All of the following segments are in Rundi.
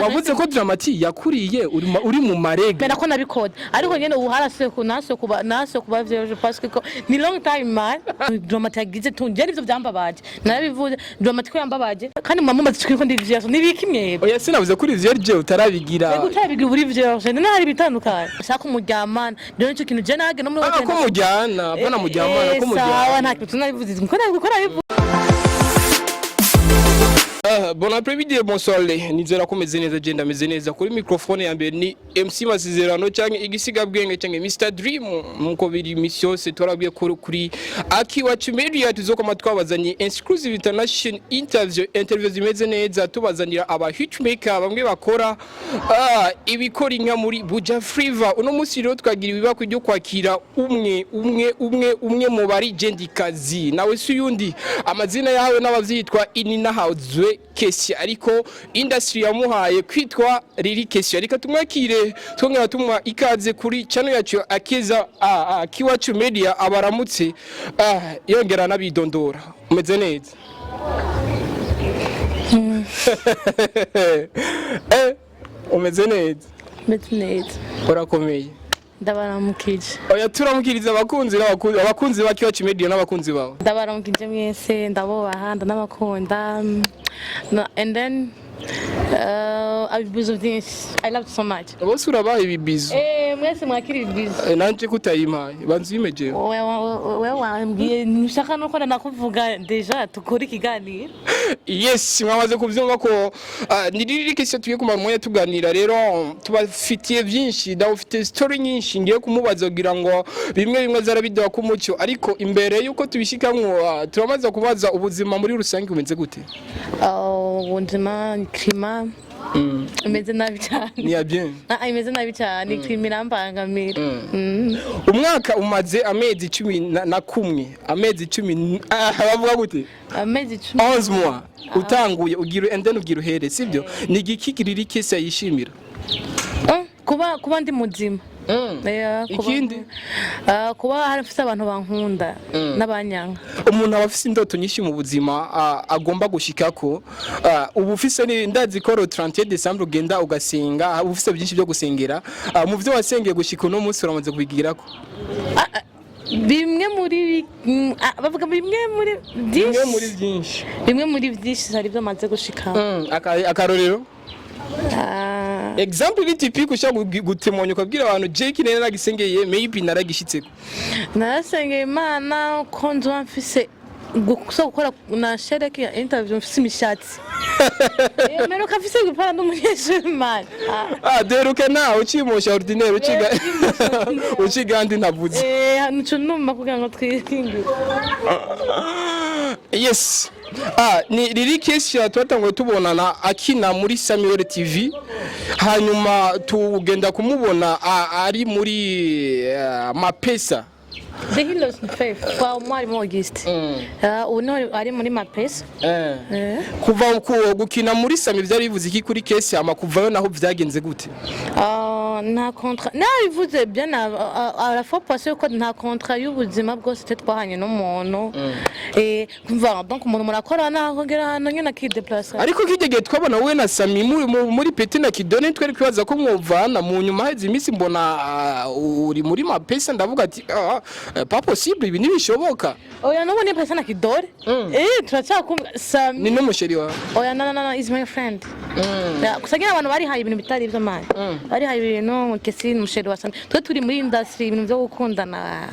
Wavuze ko Drama-T yakuriye uri mu marege. Mera ko nabikora, ariko nyene ubu harasuye ku nasuye kuba vierge parce que ni long time, man. Drama-T yagize tunje nivyo byambabaje, narabivuze. Drama-T ko yambabaje kandi mama mumaze ko ndi vierge, nibiki mwebwe? Oya, sinavuze kuri vierge utarabigira. Ego, utabigira uri vierge, none hari bitandukanye shaka umuryamana. Rero nicyo kintu je nage no muri Ah, ko mujyana bana, mujyamana ko Sawa. Mujyana. Nta kintu tunabivuze ko nabikora bivuze. Ah, bon après-midi, bonsoir. Nizera ko meze neza, genda meze neza. Kuri microphone ya mbere ni MC Masizerano cyangwa Igisiga Bwenge cyangwa Mr Dream. Nkuko biri imisi yose, twarabwiye ko kuri Akiwacu Media tuzokoma twabazanye exclusive international interview zimeze neza, tubazanira aba hitmaker bamwe bakora ibikora inka muri Buja Flavor. Uno munsi rero twagira ibibako ryo kwakira umwe umwe umwe umwe mu bari jendikazi, nawe si uyundi, amazina yawe n'abavyitwa Inina Hawzwe Kesia, ariko industry yamuhaye kwitwa Riri Kesia. Reka tumwakire, twongera tumuha ikaze kuri channel yacu Akeza Akiwacu Media. Abaramutse, yongera n'abidondora. Umeze neza? Umeze neza? Meze neza. Urakomeye? Ndabaramukije. Oya, turamukiriza abakunzi n'abakunzi ba Akiwacu Media n'abakunzi bawe. Ndabaramukije mwese, ndabubaha, ndanabakunda. And then ibibizo byinshi, I love you so much. Bose urabaha ibibizo? Eh, mwese mwakira ibibizo. Nanje kutayimpaye, banza uyimejeho. Wewe wambwiye ntushaka nuko nakuvuga, déjà tukora ikiganiro. Yes, mwamaze kuvyumva ko ni Riri Kesia tugiye kumara umwanya tuganira. Rero tubafitiye byinshi, ndawufite story nyinshi ngiye kumubaza kugira ngo bimwe bimwe zarabiduha ku mucyo. Ariko imbere yuko tubishikamwo, turamaze kubaza ubuzima muri rusange bumeze gute? Ubuzima, climat imeze nabi cyane. Ni ya bien? Ah, imeze nabi cyane, climat irambangamira. Umwaka umaze amezi 11, amezi 10, bavuga gute? Amezi 10. 11 mois utanguye ugira and then ugira uhere, sibyo? Ni igiki Riri Kesia yishimira? Kuba ndi muzima. Ikindi? Kuba hari mfise abantu bankunda n'abanyanga. Umuntu aba afise indoto nyinshi mu buzima, agomba gushikako. Ubu ufise ni ndazi ko le 31 décembre ugenda ugasenga, uba ufise byinshi byo gusengera. Mu byo wasengeye gushika uno munsi uramaze kubigirako? Bimwe muri bavuga bimwe muri Bimwe muri byinshi. Byinshi. Bimwe muri byinshi hari ibyo maze gushika. Akarorero, exemple iri typique ushaka gutemonya ukabwira abantu: Jake nari naragisengeye, maybe naragishitseko. Narasengeye Imana ko nzoba mfise gusa gukora na shereke ya interview mfise imishatsi. Mperuka mfise gupara n'umunyeshuri, man. Deruka nawe ucimosha ordinaire, uciga uciga ndi ntavuze. Nico numa kugira ngo twikingire. Yes, ni Riri Kesia twatanguye tubonana akina muri Samuel TV, hanyuma tugenda kumubona ari muri Mapesa. The Heroes Faith kwa mwarimu Auguste. Ubu niho ari muri Mapesa. Kuva ku gukina muri Sami byari bivuze iki kuri Kesia? Ama kuvayo naho byagenze gute? Nta contrat nabivuze bien à la fois passée ko nta contrat y'ubuzima bwose twe twahanye n'umuntu. Kumva donc umuntu murakorana akongera hano nyine akideplaça. Ariko kijya gihe twabona wowe na Sami muri Peti na Kidone, twari kwibaza ko mwovana. Mu nyuma heze iminsi mbona uri muri Mapesa, ndavuga ati: "Pas possible, ibi ntibishoboka." Oya, n'ubu ni Pesa na Kidore. Turacyakumva Sami. Ni n'umu chéri wawe? Oya, no, no, no, no, is my friend. Ya, gusa nyine abantu barihaye ibintu bitari ibyo, man. Barihaye ibintu kesi n'umu chéri wa Sami. Twe turi muri industry, ibintu byo gukundana.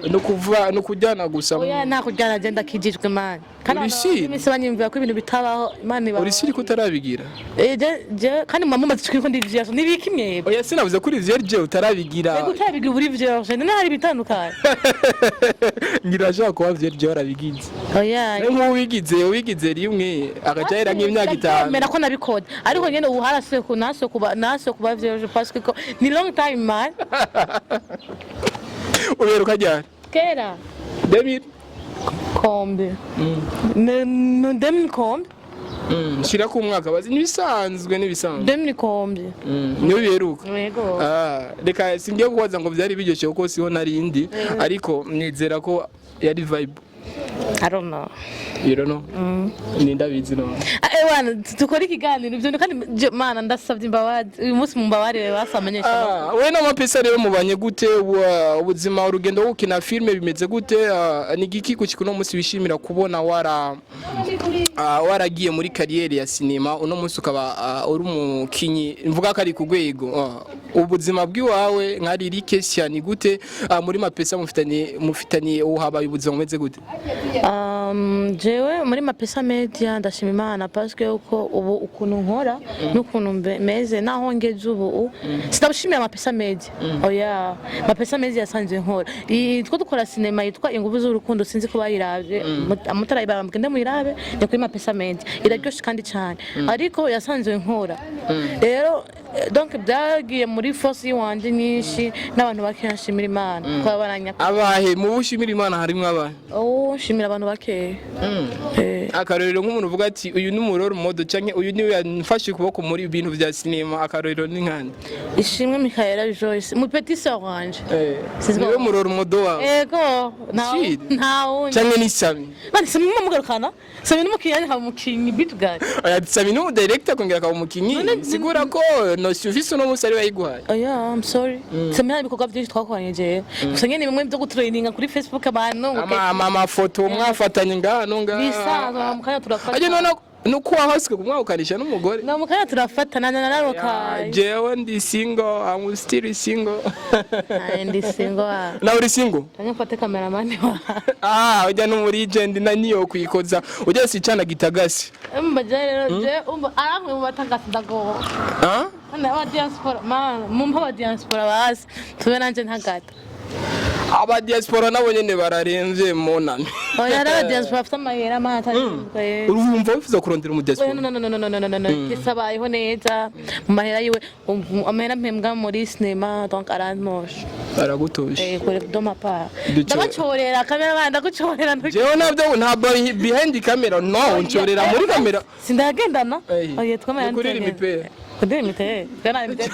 No kuva no kujyana gusa? Oya, nta kujyana, agenda kijijwe, man. Kandi Uri abantu sure? iminsi banyumvira ko ibintu bitabaho, Imana ibaho. Uri sûr ko utarabigira? Je kandi mama mumaze ko ndi vierge, nibiki mwebwe? Oya, sinavuze kuri vierge utarabigira. Ego, utabigira uri vierge, none hari ibitandukanye. Ngira ashobora kuba vierge warabigize. Oya. Nk'uwigize uwigize rimwe agacahera nk'imyaka 5. Ndabyemera ko nabikora, ariko nyene ubu harasuye ku nasuye kuba vierge parce que ni long time, man. Uberuka ryari? Kera. Demir? Kombe ne ne demi kombe. Shira ku mwaka bazi, nibisanzwe nibisanzwe. Demi kombe. Niyo biheruka? Yego. Reka singiye kubaza ngo byari biryoshye kuko siho narindi, ariko nizera ko yari vibe. I don't know. You don't know? Ni ndabizi no. Ah, wana dukora ikiganiro ibyo kandi mana, ndasabye imbabazi uyu munsi, mumbabarire basamenyesha. Ah, we n'amapesa rero mubanye gute? Ubuzima, urugendo rwo gukina filime bimeze gute? Ah, ni igiki kuki kuno munsi wishimira kubona waragiye muri carrière ya sinema, uno munsi ukaba uri umukinyi mvuga ko ari ku rwego? Ubuzima bw'iwawe nka Lili Kesia ni gute? Muri Mapesa mufitanye uhabaye ubuzima bumeze gute? Jewe muri Mapesa Media ndashima Imana parce que uko ubu ukuntu nkora n'ukuntu meze naho ngeze ubu, sinabishimira Mapesa Media. Oya, Mapesa Media yasanzwe nkora. Two dukora sinema yitwa Inguvu z'Urukundo, sinzi ko bayiravye. Mutarayibara mugende muyirabe, ni kuri Mapesa Media, iraryoshe kandi cyane, ariko yasanzwe nkora rero, donc byagiye muri force yiwanje nyinshi n'abantu bakeya. Nshimira Imana ko baranya. Abahe mu bushimira Imana harimwo abahe? Oh, nshimira abantu bakeya. Akarorero nk'umuntu uvuga ati uyu ni umu role model canke uyu niwe yamfashe ukuboko muri bintu vya sinema, akarorero ni nkande? Ishimwe Michaela Joyce, mu petit sœur wanje. Sinzi Niwe mu role model wawe? Ego, nta Si. nta wundi. Canke ni Sami? Bani Sami mugarukana, Sami n'umukinyi, nkaba umukinyi bitu gari. Oya, Sami ni umudirector akongera akaba umukinyi. None- Sigura ko notion ufise uno munsi ariwe yayiguhaye. Oya, I'm sorry, Sami nta bikorwa byinshi twakoranye jewe, gusa nyene bimwe byo gutraininga kuri Facebook abantu. Amafoto mwafatanye ngaha no ngaha. Bisanzwe mu kanya turafata. Aje none nuko wahaswe kumwahukanisha n'umugore? No, mu kanya turafata na nararokaye. Jewe ndi single, I'm still single. Ay, ndi single ah. Nawe uri single? Tanya mfate cameraman wa. Ah, ujya no muri legend na niyo kwikoza ujya si cana gitagasi. Umva je rero, je umva aramwe mu batangasi ndagowe. Ah. Kandi aba diaspora man, mumpa aba diaspora basi tube nanje ntagata. Aba diaspora nabo nyene bararemvye monami. Oya, aba diaspora afite amahera man atari. Urumva wifuza kurondera umu Oya, diaspora? no, no, no, no, no, no, no, no. Kesa abayeho neza mu mahera yiwe, amahera mpembwa muri sinema, donc arantosha. Aragutosha. Eh, kure de ma part. Ndabacorera Ndabacorera camera, ndagucorera. Jewe nabyo ntabwo behind camera, no ncorera muri camera. Sindagendana. Eh. Oya, twamara. Ni kuri limipera. Kuri limite twana limite.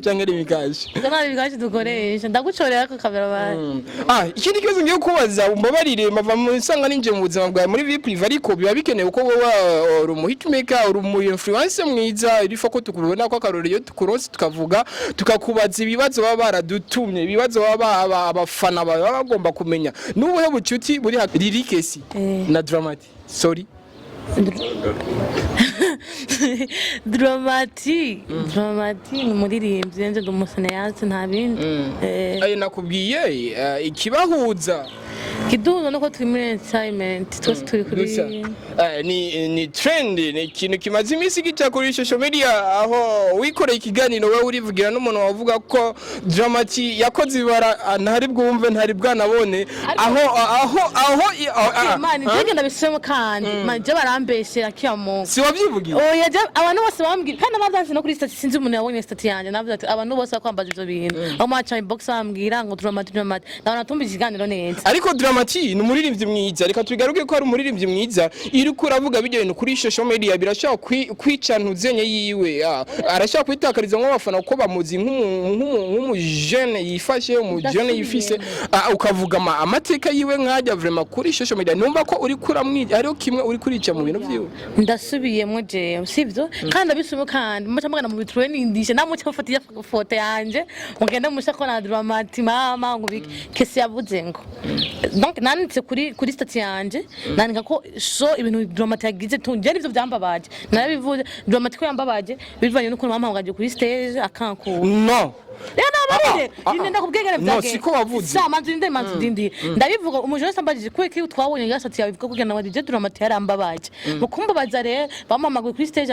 Canke rimikaje. Twana limikaje dukoresha, ndagucorera ko camera bana. Ah, ikindi kibazo ngiye kubaza, umbabarire mava mu nsanga ninje mu buzima bwawe muri vie privée, ariko biba bikenewe ko wowe uri umu hitmaker, uri umu influencer mwiza, irifo ko tukubona ko akarorero iyo tukuronse tukavuga, tukakubaza ibibazo baba baradutumye, ibibazo baba abafana bawe baba bagomba kumenya. N'ubuhe bucuti buri Lili Kesi na Dramati? Sorry. Dramati ni umuririmbyi, nje ndi umucinéaste, nta bindi. Ayo nakubwiye, ikibahuza. Kiduhuza nuko turi muri entertainment twese, turi kuri Gusa ni trend, ni ikintu kimaze iminsi gica kuri social media, aho wikoreye ikiganiro wowe urivugira n'umuntu wavuga ko Dramati yakoze ibara, ntari bwumve, ntari bwanabone aho Mani je genda bisemo kandi mani je barambeshera kiya mungu. Si wabyivugiye? Oya, abantu bose bambwira kandi abadanse no kuri statut, sinzi umuntu yabonye statut yanjye navuze ati abantu bose bakwambaza ivyo bintu aho mwaca inbox bambwira ngo Dramati, Dramati, ndabona natumva ikiganiro neza. Ariko Dramati ni umuririmbyi mwiza, reka tubigaruke ko ari umuririmbyi mwiza. Iyo uriko uravuga bijya bintu kuri social media birashobora kwica ntuzenye yiwe, arashobora kwitakariza nk'abafana kuko bamuzi nk'umujene yifashe, umujene yifise. Ukavuga amateka yiwe nkajya vraiment kuri social media, numva ko uri kuramwica, hariho kimwe uri kurica mu bintu vyiwe. Ndasubiyemo jewe sivyo, kandi ndabisubiyemo kandi muca mugana mu bitrenindishe namuca mufata iya foto yanje mugenda musha ko na Dramati mama ngo biki kesi yavuze ngo, donc nanditse kuri statut yanje, nandika ko so ibintu Dramati yagize tunje nivyo byambabaje, narabivuze. Dramati ko yambabaje bivanye n'ukuntu bampamagaje kuri stage akankura. No. Rero nabarire. Ah, ah, Inde ndakubwegere. No, siko wavuze. Sa manzu inde manzu dindi ndabivuga umujoro sambajije kuko ki twabonye gasati yawe ivuga kugira ngo DJ Dramati yarambabaje. Mu kumbabaza rero bampamagaye kuri stage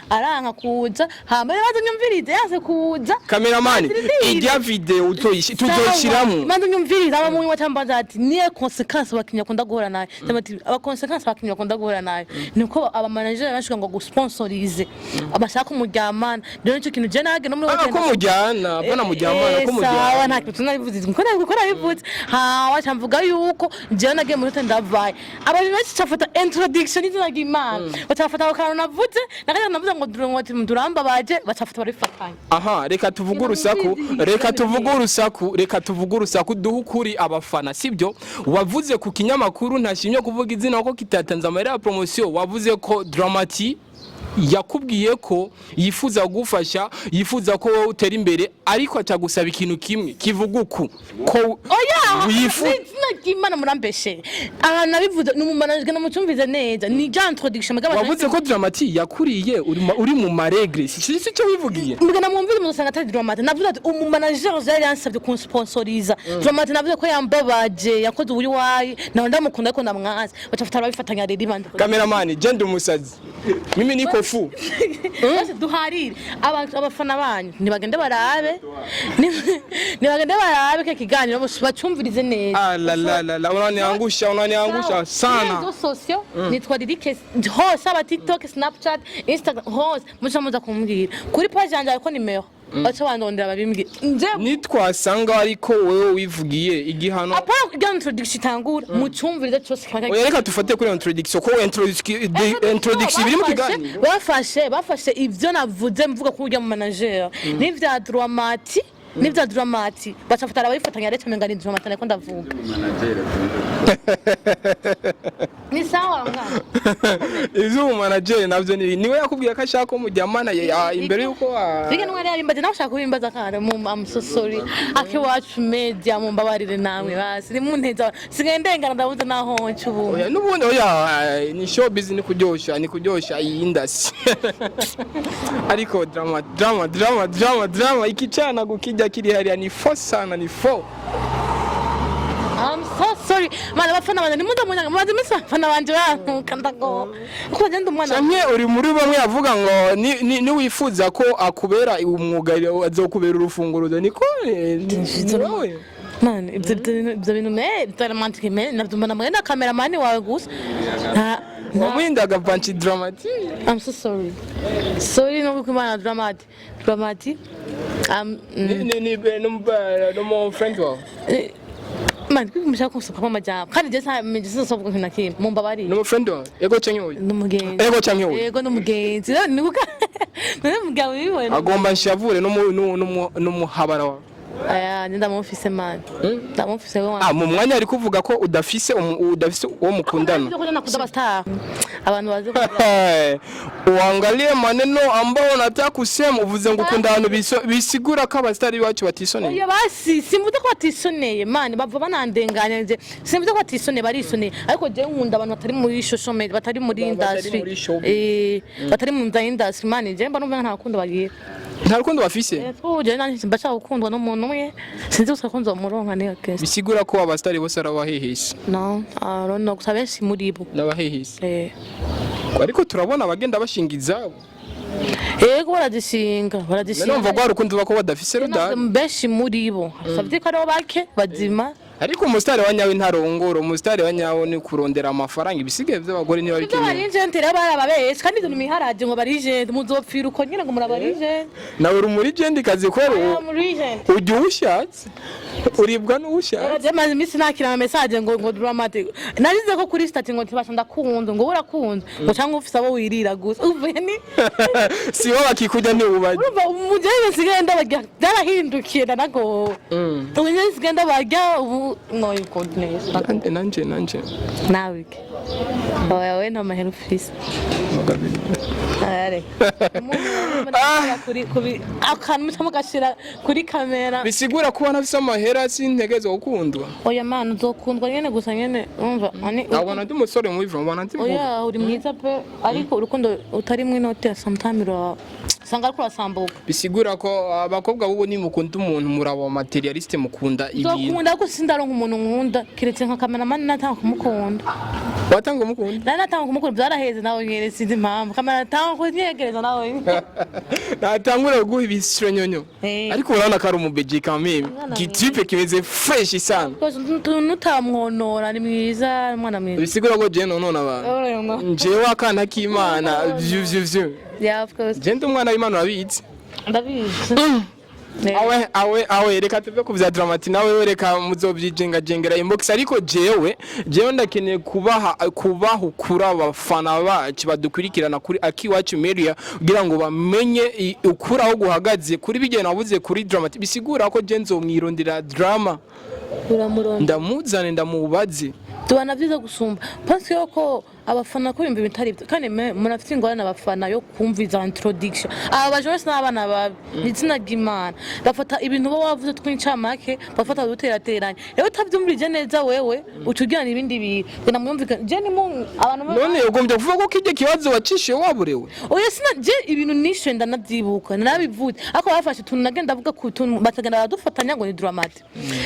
aranka kuza, hama rero baza nyumvirize yanse kuza. Cameraman, ijya video tuzoyishiramo. Manzu nyumvirize, aba mu watambaza ati niye conséquence abakinnyi bakunda guhura nayo. Ndamati aba conséquence abakinnyi bakunda guhura nayo niko aba manager bashika ngo gusponsorize abashaka umuryamana. Rero nicyo kintu je nage no muri Ah, ko mujyana bana mujyamana ko sawa. Mujyana. Nta kintu nabivuze nko nabwo nabivuze, ha wacha mvuga yuko jewe nagiye muri hotel ndavaye, abantu benshi cafata introduction y'izina ry'Imana, bacafata ako kantu navuze nakaja navuze ngo ngo ati turambabaje, bacafata barifatanya. Aha, reka tuvuge urusaku, reka tuvuge urusaku, reka tuvuge urusaku, duhe ukuri abafana, sibyo? Ibyo wavuze ku kinyamakuru, ntashimye kuvuga izina ko kitatanze amahera ya promotion. Wavuze ko Drama-T yakubwiye ko yifuza kugufasha, yifuza ko wowe utera imbere, ariko acagusaba ikintu kimwe kivuga uku ko Oya. Wifu Izina ry'Imana, murambeshe. Aha nabivuze ni umumanajwe, namucumvize neza, ni ja introduction mugabo. Wavuze ko Drama-T yakuriye uri mu ma règles, si cyo wivugiye? Mbwa mwumvire, muzosanga atari Drama-T. Navuze ati umumanager yari yansabye kunsponsoriza Drama-T. Navuze ko yambabaje, yakoze uburyo wayi nawe ndamukunda, ariko ndamwanze, bacafata babifatanya rero ibandi. Cameraman, je ndi umusazi, mimi niko fu. Bose duharire abafana banyu nibagende barabe ke kiganiro, bose bacumvirize neza. Ah la la la la, unaniangusha, unaniangusha sana. Réseaux sociaux nitwa Lirike hose, aba TikTok, Snapchat, Instagram, hose muca muza kumbwira. Kuri page yanjye hariko nimero, baca bandondera babimbwira nje. Nitwasanga ariko wewe wivugiye, igihano Apana kugira introduction itangura, mucumvirize cyose kiba. Oya, reka tufate kuri introduction, ko introduction biri mu kiganiro. Bafashe ivyo navuze mvuga ko urya mu manager n'ivya Drama-T, n'ivya Drama-T bacafata arabifatanya rero, tumenga ni Drama-T ariko ndavuga. Ni sawa mwana. Ivyo manager navyo ni niwe yakubwiye ko ashaka ko mujyamana imbere yuko Bige ntwari yarimbaje nawe ushaka kubimbaza kandi mu, I'm so sorry, Akiwacu Media, mumbabarire namwe basi nimunteza, sigaye ndengana, ndabuze naho nca ubu. Oya, n'ubundi oya, ni showbiz, ni kuryosha, ni kuryosha iyi industry. Ariko drama, drama, drama, drama, drama, ikichana kukijya kiri hariya ni fo sana, ni fo. I'm so sorry mana, abafana banje nimuze munyanga, mumaze iminsi abafana banje bantuka, ndago kuko bagenda umwana. Canke uri muri bamwe avuga ngo niwifuza ko akubera umwuga azokubera urufunguruzo, niko ni wowe? Man, ibyo bintu me romantique me nabyo mbona mwe na cameraman wawe gusa, nta Wamwindaga panchi Drama-T. I'm so sorry, sorry no kukumana Drama-T, Drama-T Ni no friend wawe? Man, kuko mushaka kunsuka amajambo kandi je sa mje sinsovuga ikintu na kimwe, mumbabarire. Ni friend wawe, ego canke oya? N'umugenzi. Ego canke oya? Yego, n'umugenzi. Rero ni kuka none mugabo wiwe. Agomba nshavure n'umuhabara wawe. Aya ndamufise man, ndamufise we. Ah, mu mwanya ari kuvuga ko udafise uwo mukundana. Ibyo nakunda abastar, abantu bazi. Uangalie maneno ambao unataka kusema. Uvuze ngo ukunda abantu bisigura ko abastari bacu batisoneye. Oya basi, simvuze ko batisoneye man, bava banandenganya. Nje simvuze ko batisoneye, barisoneye, ariko je nkunda abantu batari muri social media, batari muri Batari industry. muri showbiz. Batari mu nza industry man, je mba numva nta rukundo bagira. Nta rukundo bafise. Je nanje mba nshaka gukundwa n'umuntu umwe, sinzi gusa ko nzomuronka niyo kesi. Bisigura ko abastari bose ari abahehesi? No, I don't know, gusa benshi muri bo. N'abahehesi. Eh. Ariko turabona abagenda bashinga izabo. Yego, barazishinga, barazishinga. Numva rwa rukundo bako badafise rudahari. Benshi muri bo savye ko aribo bake bazima. Ariko umusitari wa nyawe ntarongora, umusitari wa nyawe ni kurondera amafaranga, ibisigaye by'abagore niba Ibyo bikeneye. barijente rero barababesha, kandi ibyo miharaje ngo barijente, muzopfira uko nyine ngo murabarijente. Nawe uri muri jendi kazi ko Murijente. ujya uwushatse, uribwa n'uwushatse. Je maze iminsi nakira ama message ngo Drama-T narize ko kuri statut ngo ntibasha ndakunda, ngo urakunda ngo cyangwa ufise abo wirira gusa uvuye ni Si bo bakikujya ntiwubajye. Urumva umujye nsigaye ndabarya, byarahindukiye, nanago ubu njye nsigaye ndabarya ubu, no goodness. Nanje. Nawe iki? Oya, we nta mahera ufise. Are kuri kubi akantu muca mugashira kuri kamera. Bisigura kuba ntafise amahera sintegerezwa gukundwa? Oya man, uzokundwa nyene, gusa nyene umva ani. Abona ndi umusore mubi, mbona ndi mubi? Oya, uri mwiza pe, ariko urukundo utarimwo inote sometime ura usanga ariko urasambuka. Bisigura ko abakobwa bubu nimukunda umuntu muraba matérialiste, mukunda ibintu. Uzokunda, ariko sindaronka umuntu nkunda kiretse nka cameraman, natanga kumukunda. Watanga umukunda? Nari natanga kumukunda, byaraheze nawe nyene, sinzi impamvu kamera natanga kunyegereza nawe nyene. Natangura guha ibisironyonyo. Eh. Ariko urabona ko ari umubeji kameme. Umwana. Gitipe kimeze fresh sana. Rwose nutamwonora, ni mwiza, umwana mwiza. Bisigura ko je nonona abantu, njewe akana k'Imana, vyu vyu vyu. Yeah, of course. Je ndi umwana w'Imana, urabizi. Ndabizi. Eh. Awe awe awe, reka tuve ku vya Drama-T nawe, reka muzobyijengajengera inbox. Ariko jewe ndakeneye kubaha ukuri abafana bacu badukurikirana kuri Akiwacu Media, kugira ngo bamenye ukuri aho guhagaze kuri bijyanye nabuze kuri Drama-T. Bisigura ko je nzomwirondera drama. Uramurondera. Ndamuzane, ndamubaze. Tubana vyiza gusumba, parce yuko abafana ko bimva ibitari byo, kandi murafite ingorane abafana yo kumviza introduction. Aba baje bose n'abana babi, ni izina ry'Imana, bafata ibintu bo wavuze tw'incamake, bafata duterateranya. Rero utavyumvirije neza, wewe uca ugirana ibindi bintu ngo namwumvikane. Je ni mu abantu None ugombye kuvuga ko kijya kibazo wacishiye waburewe? Oya, sina je ibintu nishe, ndanavyibuka, narabivuze, ariko bafashe utuntu nagenda avuga ku tuntu, batagenda baradufatanya ngo ni Drama T.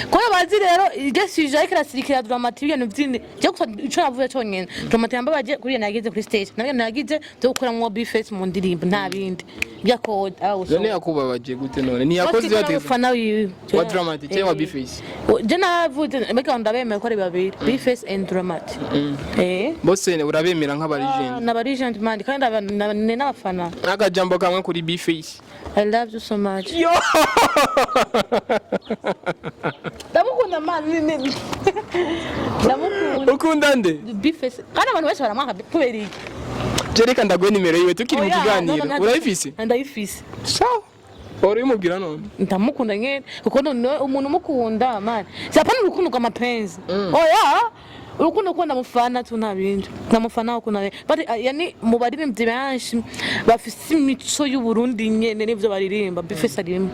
Kubera bazi rero iryo sujet, ariko irasirikira Drama T, ibintu vyindi. Je gusa ico navuze conyene, Drama T yambabaje kuri iyo nagize kuri stage, nabyo nagize byo gukuramwo B-Face mu ndirimbo, nta bindi bya code aho. None yakubabaje gute? None ntiyakoze ibyo yategetswe? Umufana wiwe. Wa Drama T cyangwa wa B-Face? Je navuze mbega ndabemeye ko ari babiri, B-Face and Drama T, eh. Bose urabemera nk'aba legend? N'aba legend man, kandi ni n'abafana. Akajambo kamwe kuri B-Face. I love you so much. Yo. Ndamukunda man, ndamukunda. Ukunda nde? B-Face, kandi abantu benshi baramwanga kubera iki? Je reka ndaguhe nimero yiwe tukiri mu Oya, kiganiro. no, no, no. Urayifise? Ndayifise. Sawa, wari umubwira none. Ndamukunda nyene, kuko none umuntu umukunda man, si urukundo rw'amapenzi, oya, urukundo ko ndamufana tu, nta bindi, ndamufana ukunda. But yani mu baririmbyi benshi bafise imico y'Uburundi nyene n'ivyo baririmba, B-Face arimo.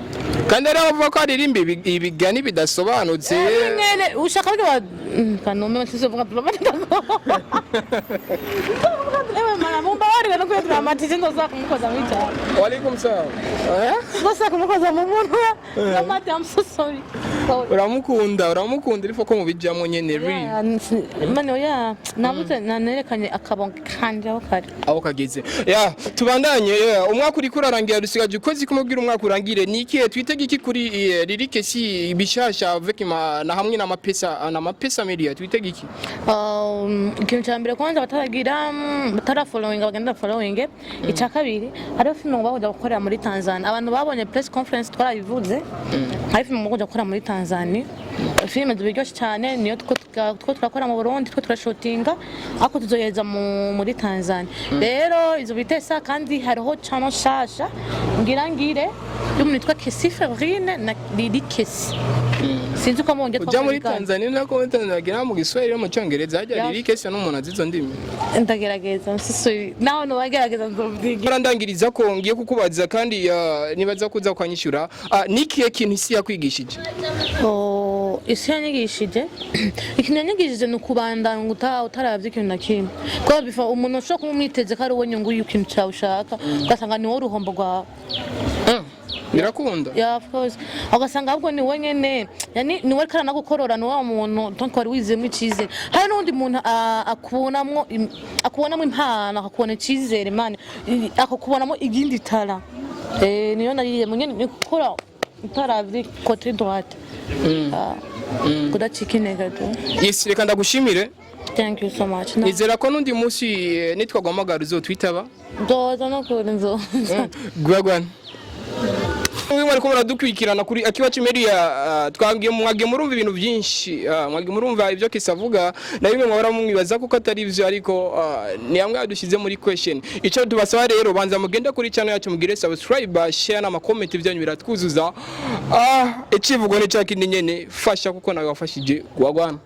Kandi hari abavuga ko aririmba ibigani bidasobanutse. Nyene ushaka byo ba kanome sizovuga Drama T. Ewe mana, mumbabarire no kuri Drama T, sinzoza kumukoza muri cyane. Walaikum salam. Eh? Sinzoza kumukoza mu munwa Drama T. I'm so sorry. Sorry. Uramukunda, uramukunda, ariko ko mubijyamo nyene really. Yeah, mane oya, nabuze nanerekanye akabongo kanje aho kari. Aho kageze ya tubandanye ya, umwaka uriko urarangira, dusigaje ukwezi kumubwira umwaka urangire. Ni ikihe twitege iki kuri Lili Kesi bishasha avec ma, na hamwe na mapesa na mapesa media? Twitege iki? Ikintu cya mbere kwanza, bataragira batara following, bagenda following. Icya kabiri, hariho filime ngo bakujya gukorera muri Tanzania. Abantu babonye press conference twarabivuze, hari filime ngo bakujya gukorera muri Tanzania, filime zibiryoshye cyane. Niyo two turakora mu Burundi, two turashutinga, ariko tuzohereza muri Tanzania. Rero izo bitesa, kandi hariho channel shasha ngira ngire y'umuntu yitwa Kesi Febrine na Lili Kesi, sinzi ko mwongeye. Ujya muri Tanzania nako muri Tanzania bagira mu Giswahili no mu Cyongereza hajya. Ya. Lili Kesi n'umuntu azi izo ndimi? Ndagerageza, nsisuye nawe nubagerageza nzovyiga. Ndangiriza ko ngiye kukubaza kandi nibaza kuza ukanyishyura. Ni ikihe kintu isi yakwigishije? Oh, isi yanyigishije, ikintu yanyigishije ni ukubandanya utaravye ikintu na kimwe, kuko bifa umuntu ashobora kuba umwiteze ko ari we nyungu y'ikintu cyawe ushaka, ugasanga ni wowe uruhombo rwawe. Birakunda. Yeah, of course. Ugasanga ahubwo ni we nyene, yani ni we ariko aranagukorora, ni wa muntu donc wari wizeyemo icizere. Hari n'undi muntu akubonamwo impano, akakubona icizere man, akakubonamo igindi tara. Eh, niyo nariye nyene, ni gukora utaravye côté droite. Ah, kudacika intege tu. Yes, reka ndagushimire. Thank you so much. No. Nizera ko n'undi munsi nitwaguhamagara uzotwitaba. Nzoza no kuri nzoza. Gwagwan. Mwe mwariko muradukurikirana kuri Akiwacu Media, twagiye mwagiye murumva ibintu byinshi, mwagiye murumva ibyo Kesi avuga na bimwe mwahora mwibaza kuko atari ivyo, ariko ni amwe yadushyize muri question. Icyo tubasaba rero, banza mugende kuri channel yacu, mugire subscribe, share n'ama comment byanyu biratwuzuza. Icivugo ni cya kindi nyene, fasha kuko nawe wafashije. Gwagwana.